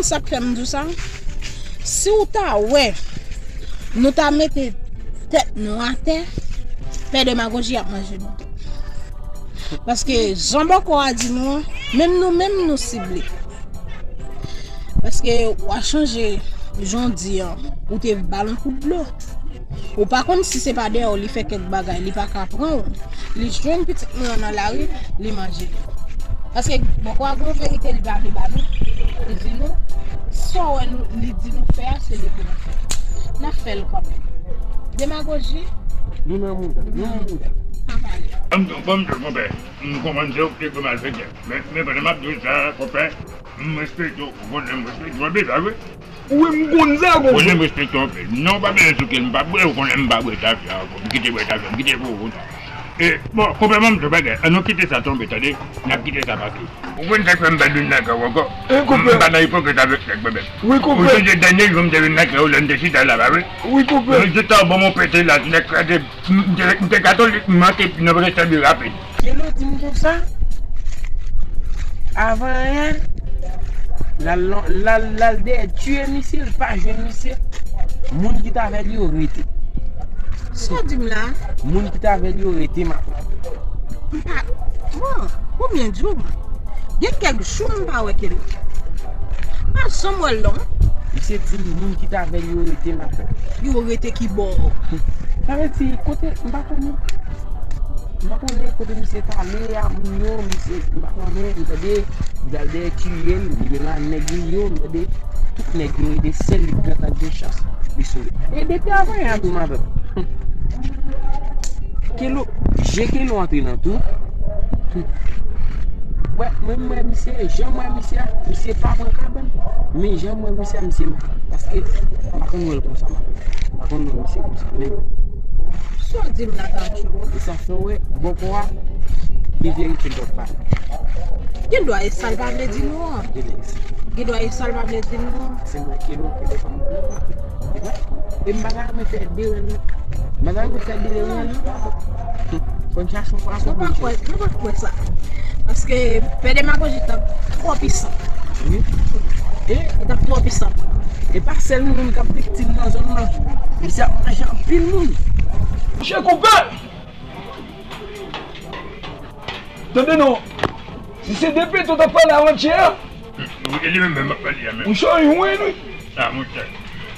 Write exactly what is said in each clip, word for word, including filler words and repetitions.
Sa k fè m di w sa, si w ta wè nou ta mete tèt nou atè, pè demagoji ap manje nou. Paske jan bòkò a di nou an, menm nou menm nou sible. Paske w a chanje jan w di an, ou te ba l yon kout dlo. Ou pa konn si se pa dèyè w li fè kèk bagay, li pa ka pran w. Li jwenn pitit nou an nan lari, li manje li. Paske bòkò a gon verite li pa vle ba nou. Li di nou, sa w wè nou, li di nou fè a, se li pou nou fè. N ap fè l kanmenm. Demagoji. Nou nan mouda, nou nan mouda. Pa pale. Ban m, ban m di w, konpè, m konprann se ou ki te gwo malfektè. Men, men pandan m ap di w sa, konpè, m respekte w, ou konnen m respekte w anpil, pa vre? Wi, m konn sa, konpè. Konnen m respekte w anpil. Non, w pa bezwen souke m, m pa bwè, ou konnen m pa bwè tafya ankò. M kite bwè tafya, m kite pou ou konsa. E, bon, konpè, ban m di w bagay, ann nou kite sa tonbe, tande? N ap kite sa pase. Ou konn sa k fè m pa vin lakay ou ankò? E, konpè. M pa nan ipokrit avèk nèg, konpè. Wi, konpè. Ou sonje dènye jou m te vin lakay ou, lè n te chita la, pa vre? Wi, konpè. Yon jou ta bon, mwen pete la, nèg kraze, m te, m te katolik, m manke nan protestan bi rapid. Kelo di m konsa, avan anyen, l al, l al, l al dèyè tiye misye, l pa jwenn misye. Moun ki t avè l yo rete. Sa w di m la? Moun ki t avè l yo rete, matant. M pa, bon, konbyen jou? Gen kèk jou m pa wè Kelo. M pa janm wè l non. Misye di moun ki t avè l yo rete, matant. Yo rete ki bò? Sa vle di, kote, m pa konnen. M pa konnen kote misye t ale a, moun yo, misye, m pa konnen, m tande, li al dèyè tiye l, li menm ak nèg li yo, m tande, tout nèg yo rete, sèl li k gentan gen chans, li sove. E depi avan yè a tou, matant. Kelo, je Kelo antre nan tou. Wè, mwen, m wè misye, jan m wè misye a, misye pa pran kabann, men jan m wè misye a, misye, paske m pa konn wè l konsa, m pa konn wè misye konsa, men. Sa w di m la, Tancho? E sa fè w wè, bòkò a, gen verite l p ap pale. Gen dwa e sa l pa vle di nou an. Gen dwa e sa l pa vle di nou an. Se mwen ki nou, ki nou pa mwen. E m pa ta renmen fè derè non. M pa ta renmen fè derè non. Fò n chache yon fason pou n jere. Nou pa kwè, nou pa kwè sa. Paske pè demagoji t ap twò pisan. Wi. E? Li t ap twò pisan. E pa sèl nou menm k ap viktim nan zòn nan. Misye ap manje anpil moun. Monchè konpè! Tande non. Si se de pete w t ap pale avantyè a. Wi, e li menm menm m ap pale a menm. Monchè, yon wi. A, monchè.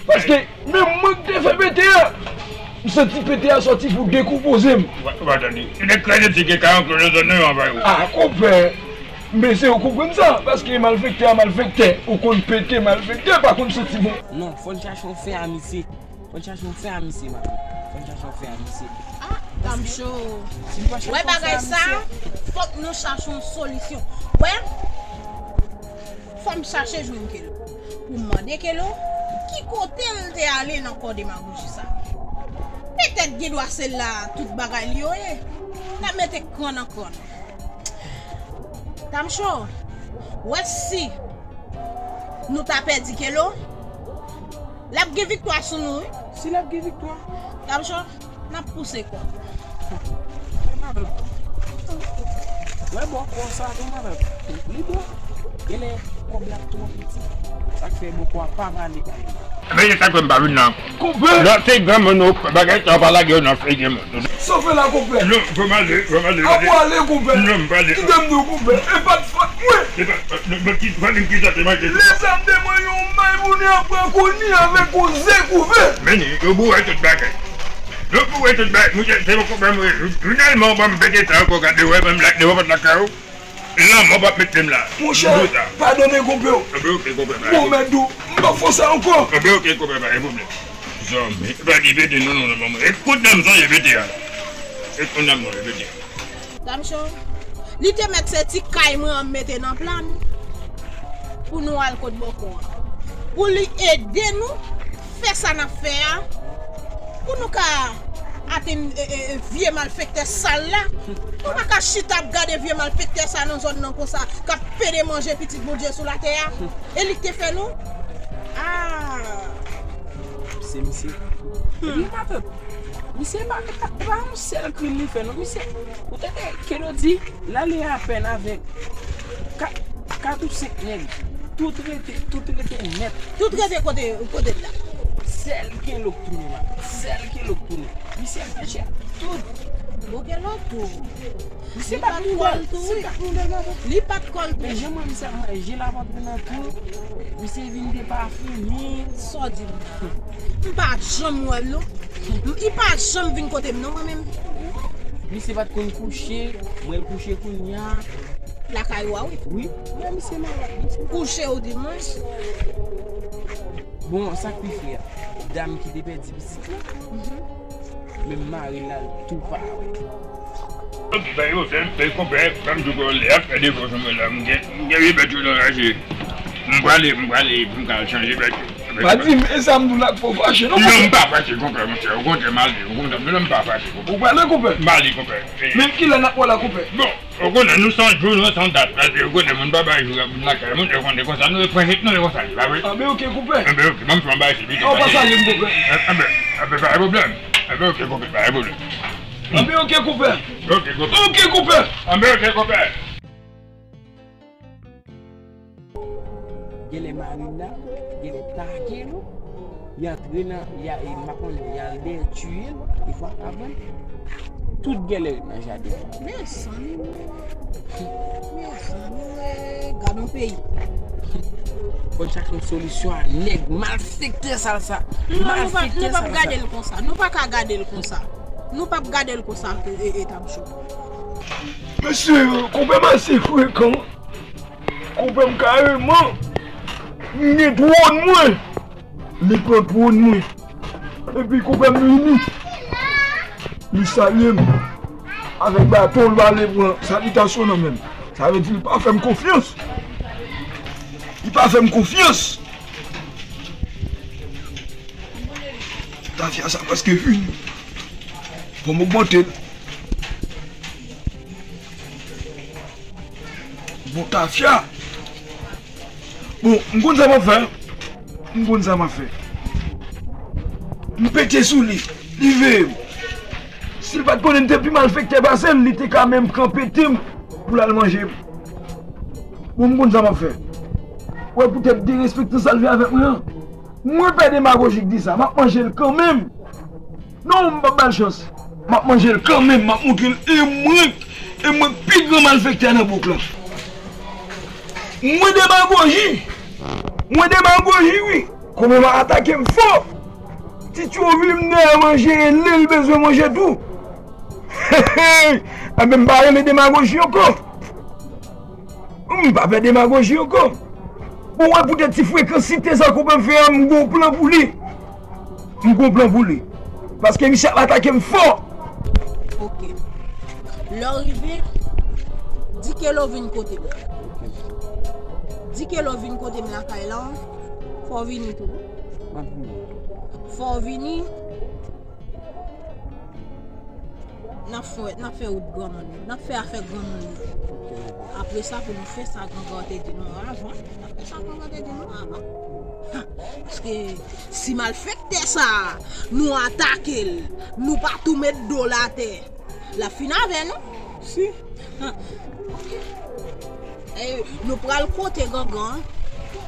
Paske menm mwen ki te fè pete a, m santi pete a sòti pou dekonpoze m. Ou pa, ou pa tande. Se nèg kraze ti gen karanklon nan zòn nan yo anvayi w. A, konpè. Men se ou konprann sa, paske malfektè a malfektè, ou konn pete malfektè, pa konn santi bon. Non, fò n chache yon fen a misye. Fò n chache yon fen a misye, matant. Fò n chache yon fen a misye. A, Tancho. Wè bagay sa, fòk nou chache yon solisyon. Wè, fò m chache jwenn Kelo. Pou m mande Kelo, ki kote l te ale nan kò demagoji sa. Petèt gen dwa se la tout bagay li yo ye. N ap mete kran nan kran. Tancho, wè si nou ta pèdi Kelo, l ap gen viktwa sou nou, wi. Si l ap gen viktwa. Tancho, n ap pouse kò. Wè bòkò sa tou, matant. Li bon. Genlè kòb la twò piti. Sa k fè bòkò a pa vale bay li. Men se sa k fè m pa vin la ankò. Konpè! Lè se granmoun ou, bagay sa yo pa lage yo nan figi moun. Sa w fè la, konpè? Non, fò m ale, fò m ale. A pou ale, konpè. Non, m pale. Kite m di w, konpè. E pa t fòt mwen. E pa, non, men ki, fò di m ki sa te manke. Lè sa m te mwen yon may pou ni apre koni avèk yon ze kouvè. Men ni, yo boure tout bagay. Yo boure tout bagay. Mwen, se yon konpè mwen. Finalman, w ban m pete sa ankò, gade, wè, ban m lak, devan pòt lakay ou. Lanmò p ap mete m la. Monchè, padone konpè w. Anben oke konpè, pa gen pwoblèm. Bon, mèt dou, m p ap fè sa ankò. Anben oke konpè, pa gen pwoblèm. Zanmi, pa di pete non, non, non, non. E kounye a m sonje pete a. E kounye a m sonje pete a. Tancho, li te mèt se ti kay mwen an m mete nan plan pou nou al kot bòkò a. Pou li ede nou fè sa n ap fè a, pou nou ka atenn, e, e, e, vye malfektè sal la. Nou pa ka chita ap gade vye malfektè sa nan zòn nan konsa, k ap pede manje pitit Bondye sou latè a. E li k te fè nou? A! Se misye. Epi matant, misye pa, e pa, e pa yon sèl krim li fè, non. Misye, ou tande Kelo di, l ale apèn avèk kat, kat ou senk nèg. Tout rete, tout rete nèt. Tout rete kote, kote l la. Sèl Kelo k tounen, madanm. Sèl Kelo k tounen. Misye al fè chè tout. Bon, Kelo tou. Misye pa t kòl tou, wi. Li pa t kòl tou. Men jan mwen misye ap manje l ap antre nan twou, misye vin depafini. Sa w di m nan? M pa janm wè l non. M- Li pa janm vin kote m non, mwen menm. Misye pa t konn kouche, mwen l kouche kounye a. Lakay ou a, wi. Wi, men misye malad, misye malad. Kouche ou di mwen. Bon, sa k pi fre a, dam ki te pèdi pitit la, menm mari l la, l tou pa wè. Bay yo, fè m, fè konpè, fè m di w lè y ap fè devòs mwen la, m gen, m gen vye bèt yo nan raje. M prale, m prale, pou m ka al chanje bèt yo. Pa di m, e sa m di w la k fè w fache, non, konpè. Non, m pa fache, konpè, monchè. Okontrè, m ale, okontrè, m pa fache, konpè. Ou prale, konpè? M ale, konpè. E. Men kilè n ap wè la, konpè? Bon. Ou konnen nou se yon jou, nou se yon dat. Paske ou konnen moun pa bay jou a moun lakay moun, ou konnen konsa nou e pran jet nou e konsa li, pa vre? Anben oke, konpè. Anben oke, ban m fè yon bagay se pito. Ou pa salye m, konpè. Anben, anben, pa gen pwoblèm. Anben oke, konpè, pa gen pwoblèm. Anben oke, konpè. Oke, konpè. Oke, konpè. Anben oke, konpè. Genlè Marina, genlè Takelo, y antre nan, y a, e, m pa konnen, y al dèyè tiye l, e fwa avan, tout genlè nan jaden an. Mezanmi, mezanmi, gad on peyi. Fò n chache yon solisyon a nèg malfektè sal sa. Non, nou pa, nou p ap gade l konsa. Nou pa ka gade l konsa. Nou p ap gade l konsa, e, e, e, Tab Show. Mesye, konpè m ase frekan. Konpè m kareman, m gen twòn mwen. Li pran twòn mwen. Epi konpè m vini. Li salye m. Avèk baton, l pa vle pran salitasyon nan men m. Sa vle di li pa fè m konfyans. Li pa fè m konfyans. Tafya sa prèske fini. Fò m ogmante l. Bon, tafya. Bon, m konn sa m ap fè. M konn sa m ap fè. M pete sou li. Li veye m. Si l pa t konnen m te pi malfektè pase l, li te ka menm pran pete m pou l al manje m. Bon, m konn sa m ap fè. Ou wè poutèt derespektan sa l fè avèk mwen an? Mwen pè demagojik di sa, m ap manje l kanmenm. Non, m p ap ba l chans. M ap manje l kanmenm, m ap montre l e mwen, e mwen k pi gran malfektè nan bouk lan. Mwen demagoji. Mwen demagoji, wi. Kòman m atake m fò. Ti Tyovi m dèyè manje, e li l bezwen manje tou. Hey, hey. Enben, m pa renmen demagoji ankò. M pa fè demagoji ankò. Bon, wè poutèt ti frekansite sa konpè m fè a, m gon plan pou li. M gon plan pou li. Paske misye ap atake m fò. Oke. Lè w rive, di Kelo vin kote m. Di Kelo vin kote m lakay la, fò w vini tou. Fò w vini. N ap fè, n ap fè wout granmoun yo. N ap fè afè granmoun yo. Apre sa, pou nou fè sa Gangan te di nou avan, n ap fè sa Gangan te di nou avan. Paske si malfektè sa a, nou atake l, nou pa tou met do l atè, l ap fin avè nou. Si. E, nou pral kote Gangan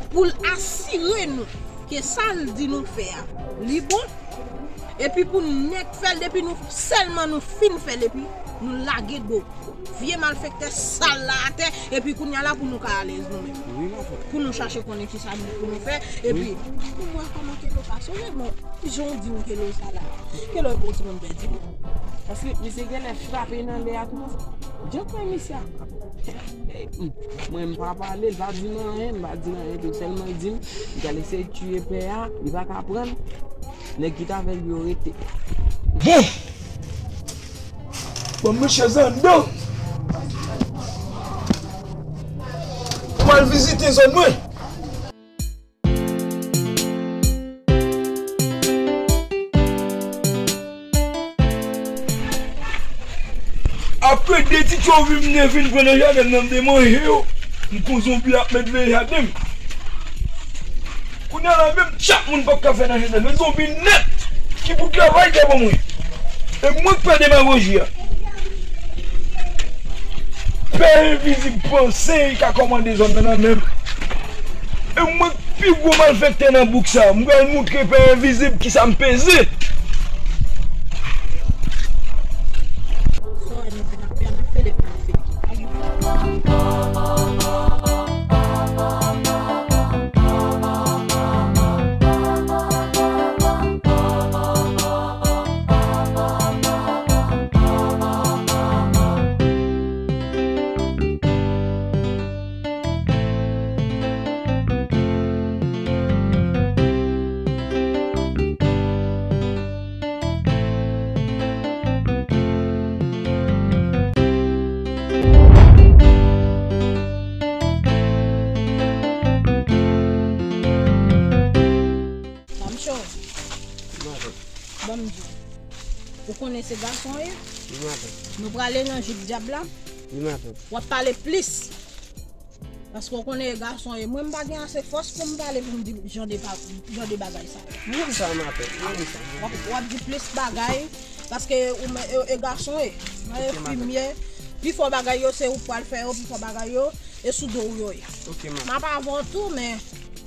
pou l asire nou ke sa l di nou fè a, li bon. Epi pou n nèk fè l, depi nou sèlman nou fin fè l, epi nou lage do vye malfektè sal la atè, epi kounye a la pou nou ka alèz nou menm. Wi, mwen fè. Pou nou chache konnen kisa nou, pou nou fè, epi pou mwen kòman Kelo ka sove, bon, jan w di m Kelo sa la. Kelo e bon timoun pèdi. Paske misye genlè frape nan lè a tou konsa. Jan kwè misye a. Mwen, m pa pale, l pa di m anyen, m pa di l anyen tou. Sèlman l di m, li pral eseye tiye pè a, li pa ka pran l. Nèg ki t avè l yo rete. Bon! Bon, mesye Zando! Mwen al vizite zòn mwen. Apre de ti tchovi m te fin pran nan jaden m nan, m te manje yo, m kon zonbi ap met veye jaden m. Kounye a la menm, chak moun p ap ka fè nan jaden m, men zonbi nèt ki pou travay tè pou mwen. E mwen k fè demagoji a. Pè envizib panse li ka kòmande zòn nan nan men m. E mwen k pi gwo malfektè nan bouk sa. M pral moutre Pè Envizib kisa m peze. Mamcho, ban m di w. Ou konnen se gason w ye? Nou prale nan jip dyab la. W ap pale plis. Paske w konnen e gason ye. Mwen, m pa gen ase fòs pou m pale pou m di jan de pa-, jan de bagay sa. M konn sa, matant, m konn sa. W ap, w ap di plis bagay, paske ou men, e, e gason ye. Nan enfimye, pifò bagay yo, se ou k pral fè yo, pifò bagay yo, e sou do w yo ye. M ap avè w tou, men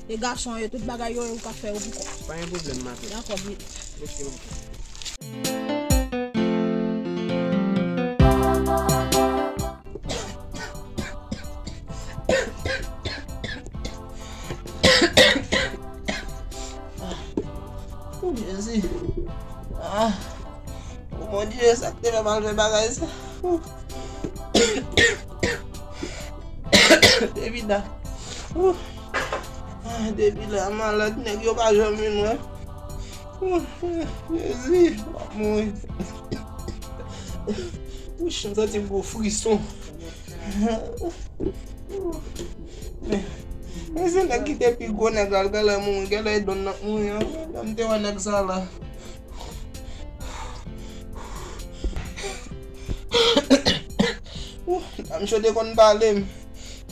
e gason ye, tout bagay yo, e ou k ap fè yo pou kò w. Pa gen pwoblèm, matant. Dakò, byen. O Jezi. Ah. O Bondye, sa k te fè m al fè bagay sa. Depi la. Ah, depi la, malad, nèg yo pa janm vin wè. Jezi, m ap mouri. Wouch, m santi m gwo frison. Men, men se nèg ki te pi gwo nèg la, l genlè mouri, genlè e donn nan mouri an. Lè m te wè nèg sa la. Ou, dam cho te konn pale m.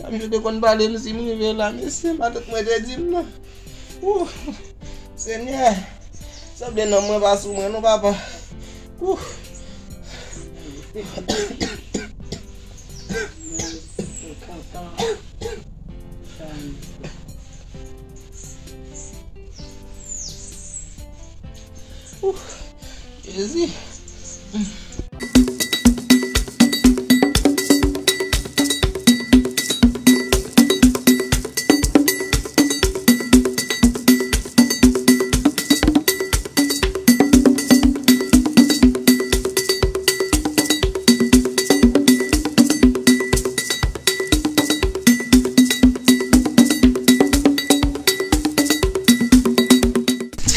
Dam cho te konn pale m si m rive la, mesye, matant mwen te di m nan. Ou, Senyè, sanble non mwen pa sou mwen non, papa. Ou. Ou. Jezi.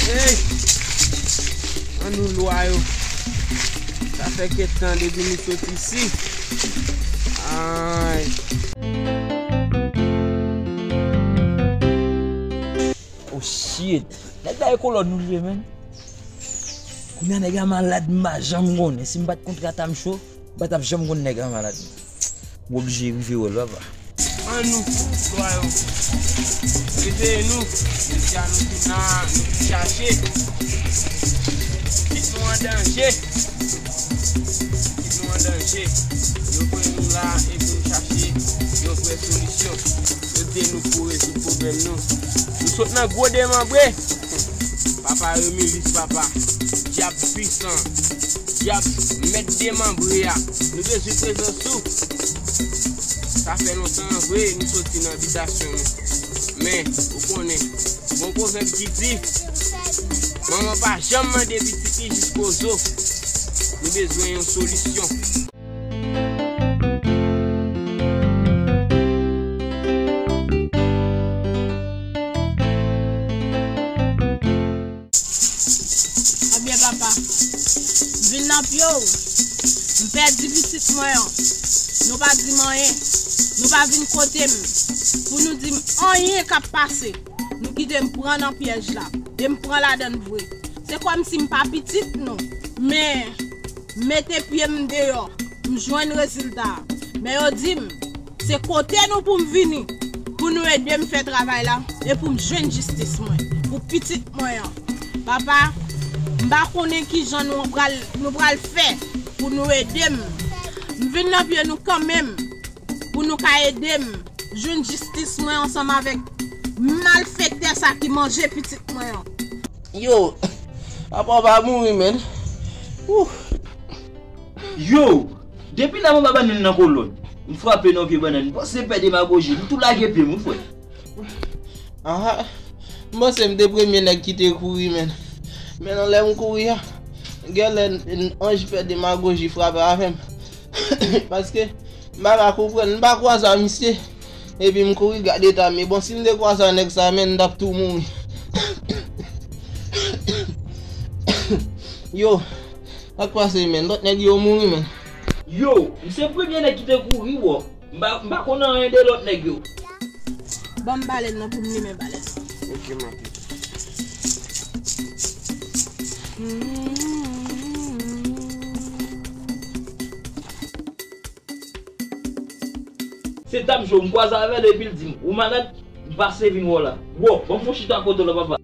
Hey! An nou lwa yo. Sa fè kèk tan depi nou sot isi. Ay. Oh shit. Nèg la e kolòn nou li ye, menn. Kounye a nèg la malad, m pa janm konnen. Si m pa t kontre a Tamcho, m pa t ap janm konn nèg la malad. M oblije rive wè l, papa. An nou, lwa yo. Reveye nou. Jodi a nou vin la, nou vin chache. Pitit nou an danje. Pitit nou an danje. Yo voye nou la e pou nou chache yon vrè solisyon. Ede nou pou rezoud pwoblèm nou. Nou sot nan gwo demanbre. Papa Remilis, papa. Dyab pwisan. Dyab mèt demanbre a. Nou bezwen prezans ou. Sa fè lontan vre nou soti nan abitasyon nou. Men, ou konnen, gon pwovèb ki di, manman pa janm mande pitit li jisko zo. Nou bezwen yon solisyon. Ebyen, papa, m vin nan pye w. M pèdi pitit mwen an. Nou pa di m anyen. Nou pa vin kote m pou nou di m anyen k ap pase. Nou kite m pran nan pyèj la. E m pran ladan l vre. Se kòmsi m pa pitit nou. Men, mete pye m deyò. M jwenn rezilta a. Men yo di m, se kote nou pou m vini, pou nou ede m fè travay la, e pou m jwenn jistis mwen, pou pitit mwen an. Papa, m pa konnen kijan nou pral, nou pral fè pou nou ede m. M vin nan pye nou kanmenm, pou nou ka ede m jwenn jistis mwen ansanm avèk Malfektè sa ki manje pitit mwen an. Yo, apa w pa mouri, menn. Ouh. Yo, depi nan mwen pa bannann nan kolòn, m frape nan vye bannann. M panse pè demagoji, m tou lage pye m, wi, frè. Aha. M panse m te premye nèg ki te kouri, menn. Men nan lè m kouri a, genlè anj pè demagoji frape avè m. Paske m pa ka konprann, m pa kwaze a misye. Epi m kouri gade eta m. E bon, si m te kwaze a nèg sa, menn, m t ap tou mouri. Yo, sa k pase, menn? Lòt nèg yo mouri, menn. Yo, m se premye nèg ki te kouri, bro. M pa, m pa konn anyen de lòt nèg yo. Ban m balèn nan pou m limen balèn. Ok, m ap. Se t ap jwe, m kwaze avè l epi l di m, "Ou malad?" M pase vin wè w la. Wo, ban m fon chita kote w la, papa.